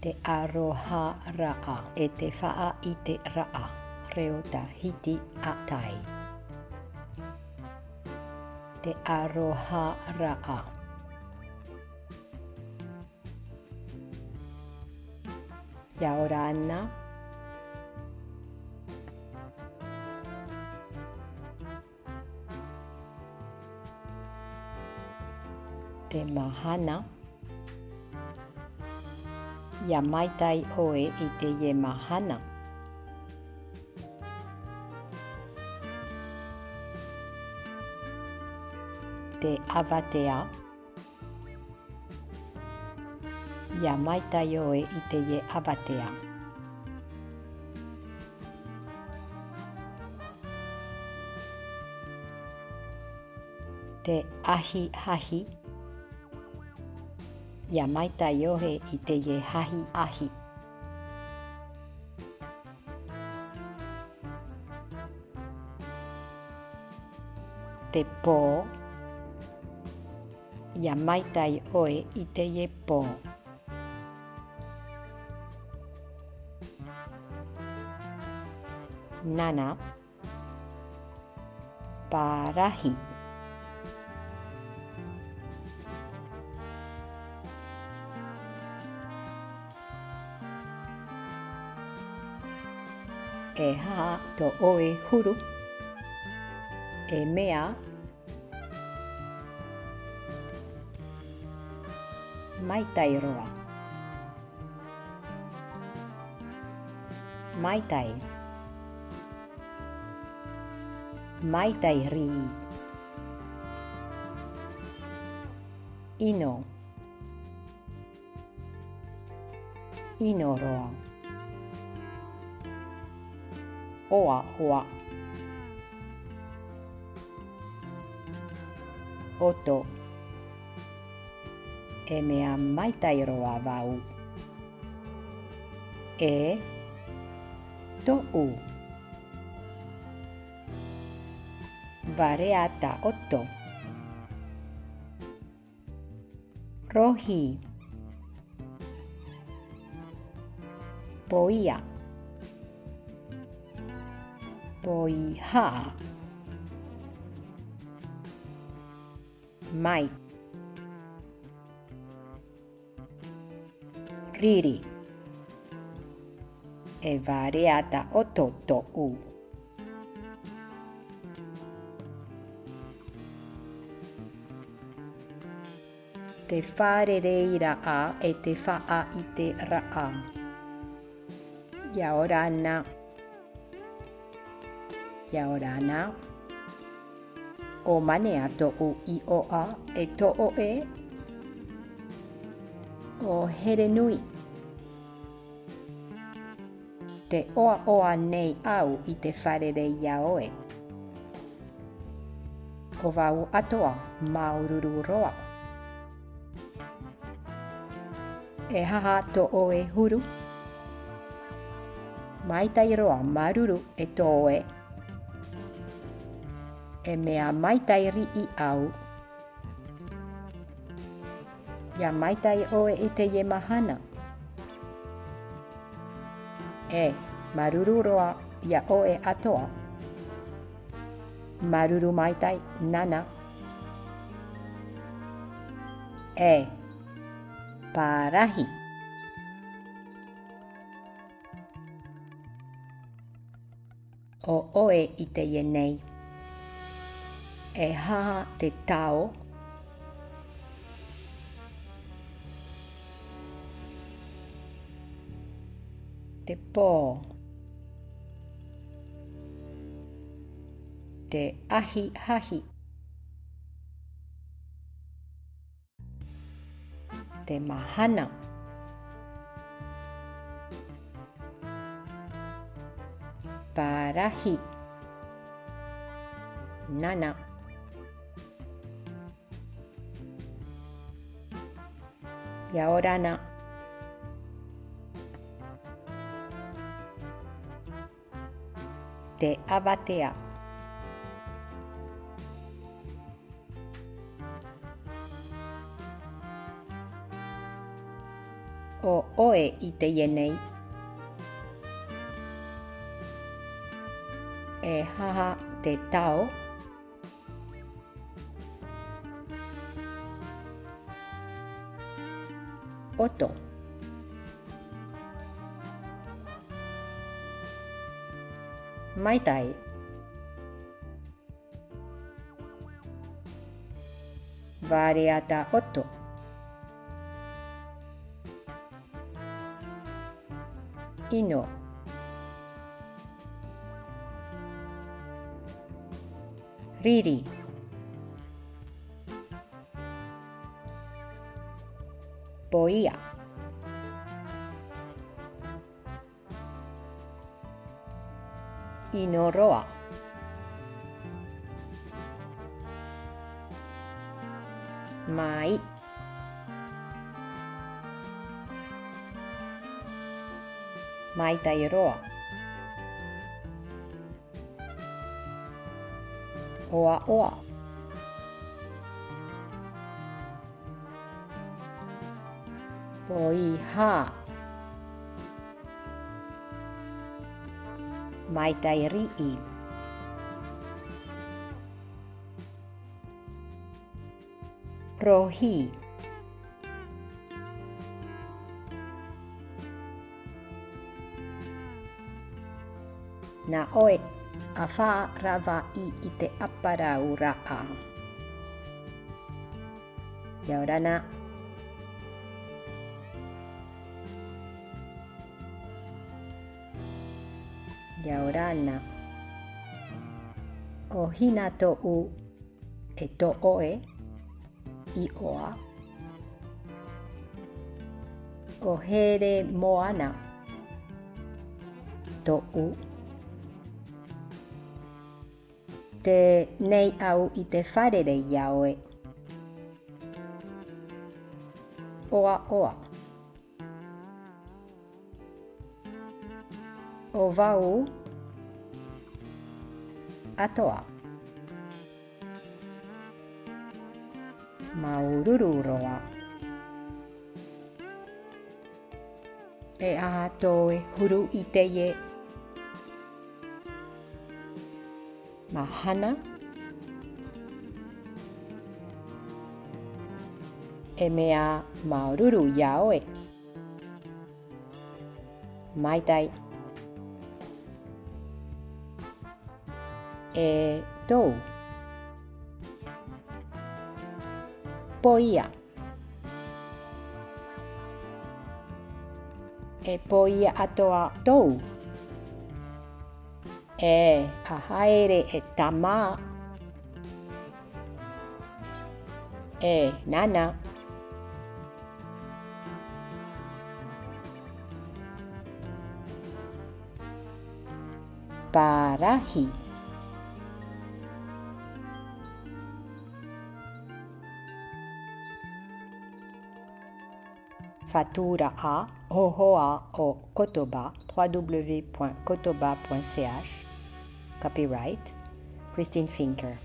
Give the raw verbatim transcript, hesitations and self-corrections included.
Te aroharaʻa e te faʻaʻiteraʻa, reo tahiti a tai. Te aroharaʻa. ʻIa ora na. Te mahana. ʻIa maitaʻi ʻoe i teie mahana. Te avatea. ʻIa maitaʻi ʻoe i teie avatea. Te ahiahi. ʻIa maitaʻi ʻoe i teie ahiahi. Te pō. ʻIa maitaʻi ʻoe i teie pō. Nana. Parahi. E aha tō ʻoe huru? E mea maitaʻi roa. Maitaʻi. Maitaʻi riʻi. ʻIno. ʻIno roa. ʻOaʻoa. ʻOto. E mea maitaʻi roa vau. E toʻu. Varea ta ʻoto. Rohi. Poia. Poiha. Mai. Riri. E varea ta ʻoto toʻu. Te fārereiraʻa e te faʻaʻiteraʻa. ʻIa ora na. ʻIa ora na. ʻO Manea tōʻu iʻoa e tō ʻoe? ʻO Herenui. Tē ʻoaʻoa nei au i te fārerei ia ʻoe. ʻO vau atoʻa, māuruuru roa. E aha tō ʻoe huru? Maitaʻi roa, māuruuru e tō ʻoe. E mea maitaʻi riʻi au. ʻIa maitaʻi ʻoe i teie mahana. E, māuruuru roa ia ʻoe atoʻa. Māuruuru maitaʻi, nana. E, parahi. ʻO ʻoe i teie nei. E aha te tao? Te pō. Te ahiahi. Te mahana. Parahi. Nana. ʻIa ora na. Te avatea. ʻO ʻoe ʻoe i teie nei. E aha te tao? ʻOto. Maitaʻi. Vāreata ʻoto. ʻIno. Riri. Poia. ʻIno roa. Mai. Maitaʻi roa. ʻOaʻoa. Poiha. Maitaʻi riʻi. Rohi. Nā ʻoe ʻa faʻaravaʻi i te ʻāparauraʻa. ʻIa ora na. ʻIa ora na. ʻO Hina tōʻu, e tō ʻoe, iʻoa. ʻO Heremoana tōʻu. Tē nei au i te fārerei iā ʻoe. ʻOaʻoa. ʻO vau atoʻa. Māuruuru roa. E aha tō huru i teie mahana? E mea māuruuru iā ʻoe. Maitaʻi. E tōu. Poia. E poia atoʻa tōu. E, ʻa haere e tama. E, nāna. Parahi. Faʻatura ā, hōhoʻa o Kotoba, trois W point kotoba point C H, copyright Christine Finker.